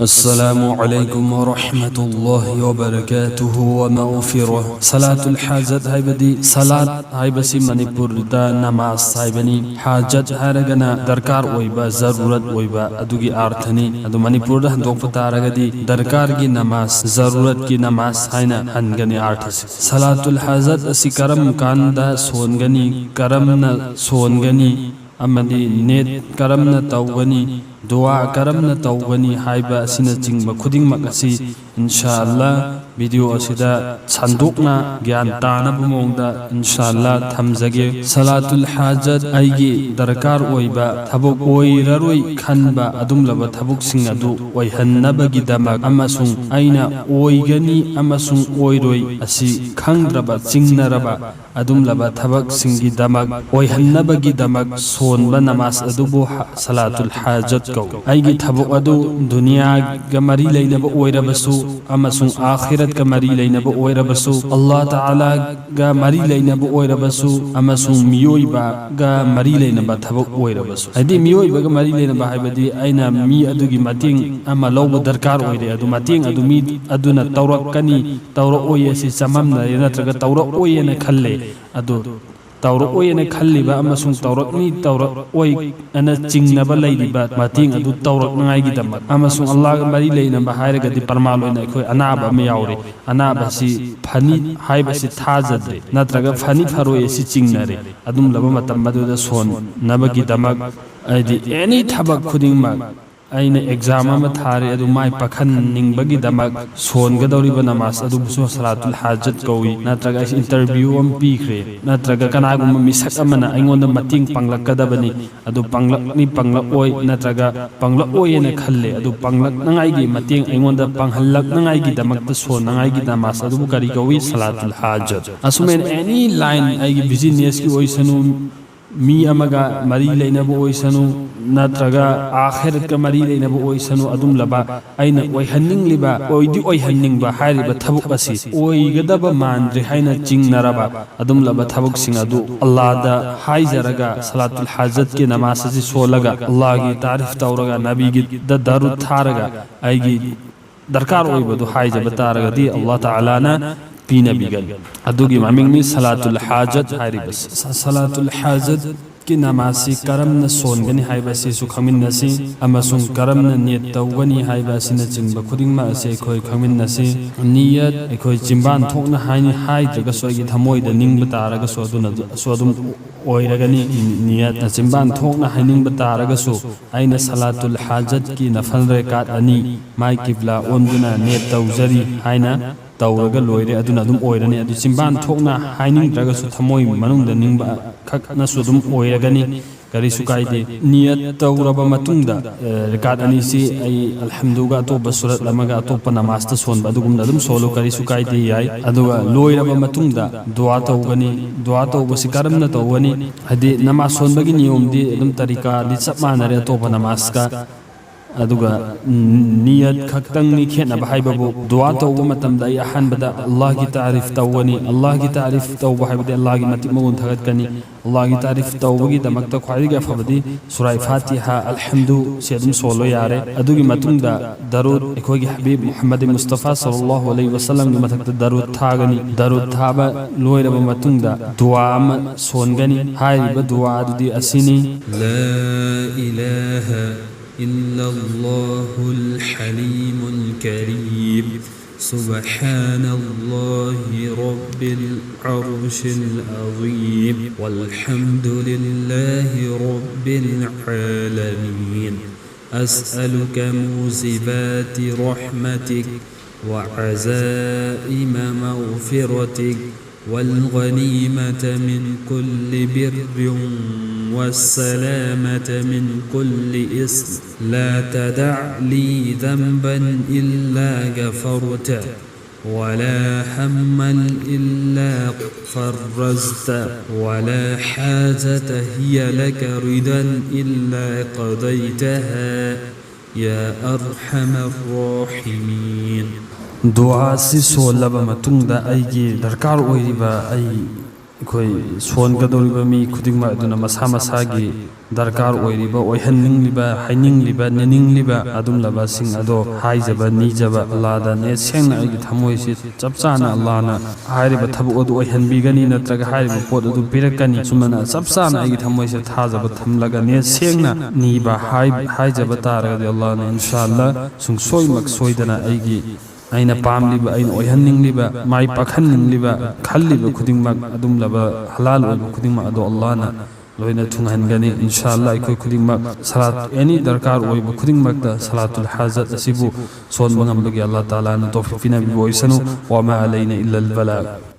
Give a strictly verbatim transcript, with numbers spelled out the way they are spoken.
السلام عليكم ورحمة الله وبركاته ومغفرة. ꯁꯂꯥꯇꯨꯜ ꯍꯥꯖꯠ ꯍꯥꯏꯕꯗꯤ ꯁꯂꯥꯠ ꯍꯥꯏꯕꯁꯤ ꯃꯅꯤꯄꯨꯔꯗ ꯅꯃꯥꯖ ꯍꯥꯏꯕꯅꯤ꯫ ꯍꯥꯖꯠ ꯍꯥꯏꯔꯒꯅ ꯗꯔꯀꯥꯔ ꯑꯣꯏꯕ, ꯖꯔꯨꯔꯠ ꯑꯣꯏꯕ ꯑꯗꯨꯒꯤ ꯑꯥꯔꯊꯅꯤ꯫ ꯑꯗꯨ ꯃꯅꯤꯄꯨꯔꯗ ꯍꯟꯗꯣꯛꯄ ꯇꯥꯔꯒꯗꯤ ꯗꯔꯀꯥꯔꯒꯤ ꯅꯃꯥꯖ, ꯖꯔꯨꯔꯠꯀꯤ ꯅꯃꯥꯖ ꯍꯥꯏꯅ ꯍꯟꯒꯅꯤ ꯑꯥꯔꯊꯁꯤ꯫ ꯁꯂꯥꯇꯨꯜ ꯍꯥꯖꯠ ꯑꯁꯤ ꯀꯔꯝ ꯀꯥꯟꯗ ꯁꯣꯟꯒꯅꯤ, ꯀꯔꯝꯅ ꯁꯣꯟꯒꯅꯤ, ꯑꯃꯗꯤ ꯅꯤꯌꯠ ꯀꯔꯝꯅ ꯇꯧꯒꯅꯤ, ꯗꯨꯋꯥ ꯀꯔꯝꯅ ꯇꯧꯒꯅꯤ ꯍꯥꯏꯕ ꯑꯁꯤꯅꯆꯤꯡꯕ ꯈꯨꯗꯤꯡꯃꯛ ꯑꯁꯤ ꯏꯟꯁꯥ ꯑꯜꯂꯥ ꯚꯤꯗꯤꯑꯣ ꯑꯁꯤꯗ ꯁꯟꯗꯣꯛꯅ ꯒ꯭ꯌꯥꯟ ꯇꯥꯅꯕ ꯃꯑꯣꯡꯗ ꯏꯟꯁꯥ ꯑꯜꯂꯥ ꯊꯝꯖꯒꯦ꯫ ꯁꯂꯥꯇꯨꯜ ꯍꯥꯖꯠ ꯑꯩꯒꯤ ꯗꯔꯀꯥꯔ ꯑꯣꯏꯕ ꯊꯕꯛ ꯑꯣꯏꯔꯔꯣꯏ ꯈꯟꯕ ꯑꯗꯨꯝꯂꯕ ꯊꯕꯛꯁꯤꯡ ꯑꯗꯨ ꯑꯣꯏꯍꯟꯅꯕꯒꯤꯗꯃꯛ ꯑꯃꯁꯨꯡ ꯑꯩꯅ ꯑꯣꯏꯒꯅꯤ ꯑꯃꯁꯨꯡ ꯑꯣꯏꯔꯣꯏ ꯑꯁꯤ ꯈꯪꯗ꯭ꯔꯕ, ꯆꯤꯡꯅꯔꯕ ꯑꯗꯨꯝꯂꯕ ꯊꯕꯛꯁꯤꯡꯒꯤꯗꯃꯛ ꯑꯣꯏꯍꯟꯅꯕꯒꯤꯗꯃꯛ ꯁꯣꯟꯕ ꯅꯃꯥꯖ ꯑꯗꯨꯕꯨ ꯍ-, ꯁꯂꯥꯇꯨꯜ ꯍꯥꯖꯠ ꯀꯧꯏ꯫ ꯑꯩꯒꯤ ꯊꯕꯛ ꯑꯗꯨ ꯗꯨꯅꯤꯌꯥꯒ ꯃꯔꯤ ꯂꯩꯅꯕ ꯑꯣꯏꯔꯕꯁꯨ ꯑꯃꯁꯨꯡ ꯑꯥꯈꯤꯔꯠꯀ ꯃꯔꯤ ꯂꯩꯅꯕ ꯑꯣꯏꯔꯕꯁꯨ, ꯑꯜꯂꯥꯍ ꯇꯥꯂꯥꯒ ꯃꯔꯤ ꯂꯩꯅꯕ ꯑꯣꯏꯔꯕꯁꯨ ꯑꯃꯁꯨꯡ ꯃꯤꯑꯣꯏꯕꯒ ꯃꯔꯤ ꯂꯩꯅꯕ ꯊꯕꯛ ꯑꯣꯏꯔꯕꯁꯨ꯫ ꯍꯥꯏꯗꯤ ꯃꯤꯑꯣꯏꯕꯒ ꯃꯔꯤ ꯂꯩꯅꯕ ꯍꯥꯏꯕꯗꯤ ꯑꯩꯅ ꯃꯤ ꯑꯗꯨꯒꯤ ꯃꯇꯦꯡ ꯑꯃ ꯂꯧꯕ ꯗꯔꯀꯥꯔ ꯑꯣꯏꯔꯦ, ꯑꯗꯨ ꯃꯇꯦꯡ ꯑꯗꯨ ꯃꯤ ꯑꯗꯨꯅ ꯇꯧꯔꯛꯀꯅꯤ, ꯇꯧꯔꯛꯑꯣꯏ ꯑꯁꯤ ꯆꯃꯝꯅꯔꯦ ꯅꯠꯇ꯭ꯔꯒ ꯇꯧꯔꯛꯑꯣꯏ ꯍꯥꯏꯅ ꯈꯜꯂꯦ꯫ ꯑꯗꯨ ꯇꯧꯔꯛꯑꯣꯏ ꯍꯥꯏꯅ ꯈꯜꯂꯤꯕ ꯑꯃꯁꯨꯡ ꯇꯧꯔꯛꯅꯤ, ꯇꯧꯔꯛꯑꯣꯏ ꯑꯅ ꯆꯤꯡꯅꯕ ꯂꯩꯔꯤꯕ ꯃꯇꯦꯡ ꯑꯗꯨ ꯇꯧꯔꯛꯅꯉꯥꯏꯒꯤꯗꯃꯛ ꯑꯃꯁꯨꯡ ꯑꯜꯂꯥꯍꯒ ꯃꯔꯤ ꯂꯩꯅꯕ ꯍꯥꯏꯔꯒꯗꯤ ꯄ꯭ꯔꯃꯥꯟ ꯑꯣꯏꯅ ꯑꯩꯈꯣꯏ ꯑꯅꯥꯕ ꯑꯃ ꯌꯥꯎꯔꯦ, ꯑꯅꯥꯕ ꯑꯁꯤ ꯐꯅꯤ ꯍꯥꯏꯕꯁꯤ ꯊꯥꯖꯗ꯭ꯔꯦ ꯅꯠꯇ꯭ꯔꯒ ꯐꯅꯤ ꯐꯔꯣꯏ ꯑꯁꯤ ꯆꯤꯡꯅꯔꯦ꯫ ꯑꯗꯨꯝꯂꯕ ꯃꯇꯝ ꯑꯗꯨꯗ ꯁꯣꯟꯅꯕꯒꯤꯗꯃꯛ, ꯍꯥꯏꯗꯤ ꯑꯦꯅꯤ ꯊꯕꯛ ꯈꯨꯗꯤꯡꯃꯛ, ꯑꯩꯅ ꯑꯦꯛꯖꯥꯝ ꯑꯃ ꯊꯥꯔꯦ, ꯑꯗꯨ ꯃꯥꯏ ꯄꯥꯛꯍꯟꯅꯤꯡꯕꯒꯤꯗꯃꯛ ꯁꯣꯟꯒꯗꯧꯔꯤꯕ ꯅꯃꯥꯖ ꯑꯗꯨꯕꯨꯁꯨ ꯁꯂꯥꯇꯨꯜ ꯍꯥꯖꯠ ꯀꯧꯏ꯫ ꯅꯠꯇ꯭ꯔꯒ ꯑꯩꯁꯦ ꯏꯟꯇꯔꯚ꯭ꯌꯨ ꯑꯃ ꯄꯤꯈ꯭ꯔꯦ, ꯅꯠꯇ꯭ꯔꯒ ꯀꯅꯥꯒꯨꯝꯕ ꯃꯤꯁꯛ ꯑꯃꯅ ꯑꯩꯉꯣꯟꯗ ꯃꯇꯦꯡ ꯄꯥꯡꯂꯛꯀꯗꯕꯅꯤ, ꯑꯗꯨ ꯄꯥꯡꯂꯛꯅꯤ ꯄꯥꯡꯂꯛꯑꯣꯏ, ꯅꯠꯇ꯭ꯔꯒ ꯄꯥꯡꯂꯛꯑꯣꯏ ꯍꯥꯏꯅ ꯈꯜꯂꯦ, ꯑꯗꯨ ꯄꯥꯡꯂꯛꯅꯉꯥꯏꯒꯤ ꯃꯇꯦꯡ ꯑꯩꯉꯣꯟꯗ ꯄꯥꯡꯍꯜꯂꯛꯅꯉꯥꯏꯒꯤꯗꯃꯛꯇ ꯁꯣꯟꯅꯉꯥꯏꯒꯤ ꯅꯃꯥꯖ ꯑꯗꯨꯕꯨ ꯀꯔꯤ ꯀꯧꯏ? ꯁꯂꯥꯇꯨꯜ ꯍꯥꯖꯠ꯫ ꯑꯁꯨꯃꯥꯏꯅ ꯑꯦꯅꯤ ꯂꯥꯏꯟ, ꯑꯩꯒꯤ ꯕꯤꯖꯤꯅꯦꯁꯀꯤ ꯑꯣꯏꯁꯅꯨ, ꯃꯤ ꯑꯃꯒ ꯃꯔꯤ ꯂꯩꯅꯕ ꯑꯣꯏꯁꯅꯨ, ꯅꯠꯇ꯭ꯔꯒ ꯑꯥꯈꯤꯔꯠꯀ ꯃꯔꯤ ꯂꯩꯅꯕ ꯑꯣꯏꯁꯅꯨ, ꯑꯗꯨꯝꯂꯕ ꯑꯩꯅ ꯑꯣꯏꯍꯟꯅꯤꯡꯂꯤꯕ, ꯑꯣꯏꯗꯤ ꯑꯣꯏꯍꯟꯅꯤꯡꯕ ꯍꯥꯏꯔꯤꯕ ꯊꯕꯛ ꯑꯁꯤ ꯑꯣꯏꯒꯗꯕ ꯃꯥꯟꯗ꯭ꯔꯦ ꯍꯥꯏꯅ ꯆꯤꯡꯅꯔꯕ ꯑꯗꯨꯝꯂꯕ ꯊꯕꯛꯁꯤꯡ ꯑꯗꯨ ꯑꯜꯂꯥꯗ ꯍꯥꯏꯖꯔꯒ, ꯁꯂꯥꯇꯨꯜ ꯍꯥꯖꯠꯀꯤ ꯅꯃꯥꯖ ꯑꯁꯤ ꯁꯣꯜꯂꯒ, ꯑꯜꯂꯥꯒꯤ ꯇꯥꯔꯤꯐ ꯇꯧꯔꯒ, ꯅꯕꯤꯒꯤꯗ ꯗꯔꯨꯗ ꯊꯥꯔꯒ, ꯑꯩꯒꯤ ꯗꯔꯀꯥꯔ ꯑꯣꯏꯕꯗꯨ ꯍꯥꯏꯖꯕ ꯇꯥꯔꯒꯗꯤ, ꯑꯜꯂꯥ ꯇꯥꯂꯥꯅ ꯄꯤꯅꯕꯤꯒꯅꯤ꯫ ꯑꯗꯨꯒꯤ ꯃꯃꯤꯡꯅꯤ ꯁꯂꯥꯇꯨꯜ ꯍꯥꯖꯠ ꯍꯥꯏꯔꯤꯕꯁꯤ꯫ ꯁ-, ꯁꯂꯥꯇꯨꯜ ꯍꯥꯖꯠꯀꯤ ꯅꯃꯥꯖꯁꯤ ꯀꯔꯝꯅ ꯁꯣꯟꯒꯅꯤ ꯍꯥꯏꯕ ꯑꯁꯤꯁꯨ ꯈꯪꯃꯤꯟꯅꯁꯤ, ꯑꯃꯁꯨꯡ ꯀꯔꯝꯅ ꯅꯤꯌꯠ ꯇꯧꯒꯅꯤ ꯍꯥꯏꯕ ꯑꯁꯤꯅꯆꯤꯡꯕ ꯈꯨꯗꯤꯡꯃꯛ ꯑꯁꯤ ꯑꯩꯈꯣꯏ ꯈꯪꯃꯤꯟꯅꯁꯤ꯫ ꯅꯤꯌꯠ ꯑꯩꯈꯣꯏ ꯆꯤꯟꯕꯥꯟ ꯊꯣꯛꯅ ꯍꯥꯏꯅꯤ ꯍꯥꯏꯗ꯭ꯔꯒꯁꯨ, ꯑꯩꯒꯤ ꯊꯃꯣꯏꯗ ꯅꯤꯡꯕ ꯇꯥꯔꯒꯁꯨ, ꯑꯗꯨꯅꯁꯨ ꯑꯗꯨꯝ ꯑꯣꯏꯔꯒꯅꯤ꯫ ꯅꯤꯌꯠꯅ ꯆꯤꯟꯕꯥꯟ ꯊꯣꯛꯅ ꯍꯥꯏꯅꯤꯡꯕ ꯇꯥꯔꯒꯁꯨ, ꯑꯩꯅ ꯁꯂꯥꯇꯨꯜ ꯍꯥꯖꯠꯀꯤ ꯅꯐꯜ ꯔꯦꯀꯥꯠ ꯑꯅꯤ ꯃꯥꯏ ꯀꯤꯕ꯭ꯂꯥ ꯑꯣꯟꯗꯨꯅ ꯅꯤꯌꯠ ꯇꯧꯖꯔꯤ ꯍꯥꯏꯅ ꯇꯧꯔꯒ ꯂꯣꯏꯔꯦ, ꯑꯗꯨꯅ ꯑꯗꯨꯝ ꯑꯣꯏꯔꯅꯤ꯫ ꯑꯗꯨ ꯆꯤꯟꯕꯥꯟ ꯊꯣꯛꯅ ꯍꯥꯏꯅꯤꯡꯗ꯭ꯔꯒꯁꯨ ꯊꯃꯣꯏ ꯃꯅꯨꯡꯗ ꯅꯤꯡꯕ ꯈꯛꯅꯁꯨ ꯑꯗꯨꯝ ꯑꯣꯏꯔꯒꯅꯤ, ꯀꯔꯤꯁꯨ ꯀꯥꯏꯗꯦ꯫ ꯅꯤꯌꯠ ꯇꯧꯔꯕ ꯃꯇꯨꯡꯗ, ꯑ, ꯔꯀꯥꯠ ꯑꯅꯤꯁꯤ ꯑꯩ ꯑꯜꯍꯝꯗꯨꯒ ꯑꯇꯣꯞꯄ ꯁꯨꯔꯠ ꯑꯃꯒ ꯑꯇꯣꯞꯄ ꯅꯃꯥꯖꯇ ꯁꯣꯟꯕ ꯑꯗꯨꯒꯨꯝꯅ ꯑꯗꯨꯝ ꯁꯣꯜꯂꯨ, ꯀꯔꯤꯁꯨ ꯀꯥꯏꯗꯦ, ꯌꯥꯏ꯫ ꯑꯗꯨꯒ ꯂꯣꯏꯔꯕ ꯃꯇꯨꯡꯗ ꯗꯨꯋꯥ ꯇꯧꯒꯅꯤ꯫ ꯗꯨꯋꯥ ꯇꯧꯕꯁꯤ ꯀꯔꯝꯅ ꯇꯧꯒꯅꯤ? ꯍꯥꯏꯗꯤ ꯅꯃꯥꯖ ꯁꯣꯟꯕꯒꯤ ꯅꯤꯌꯣꯝꯗꯤ ꯑꯗꯨꯝ ꯇꯔꯤꯀꯥꯗꯤ ꯆꯞ ꯃꯥꯟꯅꯔꯦ ꯑꯇꯣꯞꯄ ꯅꯃꯥꯖꯀ꯫ ꯑꯗꯨꯒ ꯅꯤꯌꯠ ꯈꯛꯇꯪꯅꯤ ꯈꯦꯠꯅꯕ ꯍꯥꯏꯕꯕꯨ, ꯗꯨꯋꯥ ꯇꯧꯕ ꯃꯇꯝꯗ ꯑꯩ ꯑꯍꯥꯟꯕꯗ ꯑꯜꯂꯥꯍꯒꯤ ꯇꯥꯔꯤꯐ ꯇꯧꯒꯅꯤ꯫ ꯑꯜꯂꯥꯍꯒꯤ ꯇꯥꯔꯤꯐ ꯇꯧꯕ ꯍꯥꯏꯕꯗꯤ ꯑꯜꯂꯥꯍꯒꯤ ꯃꯇꯤꯛ ꯃꯒꯨꯟ ꯊꯥꯒꯠꯀꯅꯤ꯫ ꯑꯜꯂꯥꯍꯒꯤ ꯇꯥꯔꯤꯐ ꯇꯧꯕꯒꯤꯗꯃꯛꯇ ꯈ꯭ꯋꯥꯏꯗꯒꯤ ꯑꯐꯕꯗꯤ ꯁꯨꯔꯥꯏ ꯐꯥꯇꯤꯍꯥ, ꯑꯜꯍꯝꯗꯨ ꯁꯤ ꯑꯗꯨꯝ ꯁꯣꯜꯂꯣ ꯌꯥꯔꯦ꯫ ꯑꯗꯨꯒꯤ ꯃꯇꯨꯡꯗ ꯗꯔꯨꯗ, ꯑꯩꯈꯣꯏꯒꯤ ꯍꯕꯤꯕ ꯃꯨꯍꯝꯃꯗ ꯃꯨꯁꯇꯐꯥ ꯁꯜꯂꯜꯂꯥꯍꯨ ꯑꯂꯩꯍꯤ ꯋꯁꯜꯂꯝꯒꯤ ꯃꯊꯛꯇ ꯗꯔꯨꯗ ꯊꯥꯒꯅꯤ꯫ ꯗꯔꯨꯗ ꯊꯥꯕ ꯂꯣꯏꯔꯕ ꯃꯇꯨꯡꯗ ꯗꯨꯋꯥ ꯑꯃ ꯁꯣꯟꯒꯅꯤ꯫ ꯍꯥꯏꯔꯤꯕ ꯗꯨꯋꯥ ꯑꯗꯨꯗꯤ ꯑꯁꯤꯅꯤ: لا إله إلا الله الحليم الكريم، سبحان الله رب العرش العظيم، والحمد لله رب العالمين. أسألك موجبات رحمتك وعزائم مغفرتك والغنيمة من كل بر والسلامة من كل إثم. لا تدع لي ذنبا إلا غفرته ولا هما إلا فرجته، ولا حاجة هي لك رضا إلا قضيتها، يا أرحم الراحمين. ꯗꯨꯋꯥꯁꯤ ꯁꯣꯜꯂꯕ ꯃꯇꯨꯡꯗ ꯑꯩꯒꯤ ꯗꯔꯀꯥꯔ ꯑꯣꯏꯔꯤꯕ ꯑꯩ ꯑꯩꯈꯣꯏ ꯁꯣꯟꯒꯗꯧꯔꯤꯕ ꯃꯤ ꯈꯨꯗꯤꯡꯃꯛ ꯑꯗꯨꯅ ꯃꯁꯥ ꯃꯁꯥꯒꯤ ꯗꯔꯀꯥꯔ ꯑꯣꯏꯔꯤꯕ, ꯑꯣꯏꯍꯟꯅꯤꯡꯂꯤꯕ, ꯍꯥꯏꯅꯤꯡꯂꯤꯕ, ꯅꯤꯅꯤꯡꯂꯤꯕ ꯑꯗꯨꯝꯂꯕꯁꯤꯡ ꯑꯗꯣ ꯍꯥꯏꯖꯕ, ꯅꯤꯖꯕ ꯑꯜꯂꯥꯗ ꯅꯦꯠ ꯁꯦꯡꯅ ꯑꯩꯒꯤ ꯊꯃꯣꯏꯁꯤ ꯆꯞ ꯆꯥꯅ ꯑꯜꯂꯥꯅ ꯍꯥꯏꯔꯤꯕ ꯊꯕꯛ ꯑꯗꯨ ꯑꯣꯏꯍꯟꯕꯤꯒꯅꯤ, ꯅꯠꯇ꯭ꯔꯒ ꯍꯥꯏꯔꯤꯕ ꯄꯣꯠ ꯑꯗꯨ ꯄꯤꯔꯛꯀꯅꯤ꯫ ꯁꯨꯃꯥꯏꯅ ꯆꯞ ꯆꯥꯅ ꯑꯩꯒꯤ ꯊꯃꯣꯏꯁꯦ ꯊꯥꯖꯕ ꯊꯝꯂꯒ ꯅꯦꯠ ꯁꯦꯡꯅ ꯅꯤꯕ, ꯍꯥꯏ-, ꯍꯥꯏꯖꯕ ꯇꯥꯔꯒꯗꯤ ꯑꯜꯂꯥꯅ ꯏꯟꯁꯥ ꯑꯜꯂꯥ ꯁꯨꯡꯁꯣꯏꯃꯛ ꯁꯣꯏꯗꯅ ꯑꯩꯒꯤ ꯑꯩꯅ ꯄꯥꯝꯂꯤꯕ, ꯑꯩꯅ ꯑꯣꯏꯍꯟꯅꯤꯡꯂꯤꯕ, ꯃꯥꯏ ꯄꯥꯛꯍꯟꯅꯤꯡꯂꯤꯕ, ꯈꯜꯂꯤꯕ ꯈꯨꯗꯤꯡꯃꯛ, ꯑꯗꯨꯝꯂꯕ ꯍꯂꯥꯜ ꯑꯣꯏꯕ ꯈꯨꯗꯤꯡꯃꯛ ꯑꯗꯣ ꯑꯜꯂꯥꯅ ꯂꯣꯏꯅ ꯊꯨꯡꯍꯟꯒꯅꯤ꯫ ꯏꯟꯁꯥ ꯑꯜꯂꯥ ꯑꯩꯈꯣꯏ ꯈꯨꯗꯤꯡꯃꯛ ꯁꯂꯥꯠ, ꯑꯦꯅꯤ ꯗꯔꯀꯥꯔ ꯑꯣꯏꯕ ꯈꯨꯗꯤꯡꯃꯛꯇ ꯁꯂꯥꯇꯨꯜ ꯍꯥꯖꯠ ꯑꯁꯤꯕꯨ ꯁꯣꯟꯕ ꯉꯝꯕꯒꯤ ꯑꯜꯂꯥ ꯇꯥꯂꯥꯅ ꯇꯧꯐꯤꯛ ꯄꯤꯅꯕꯤꯕ ꯑꯣꯏꯁꯅꯨ꯫ وما علينا إلا البلاغ.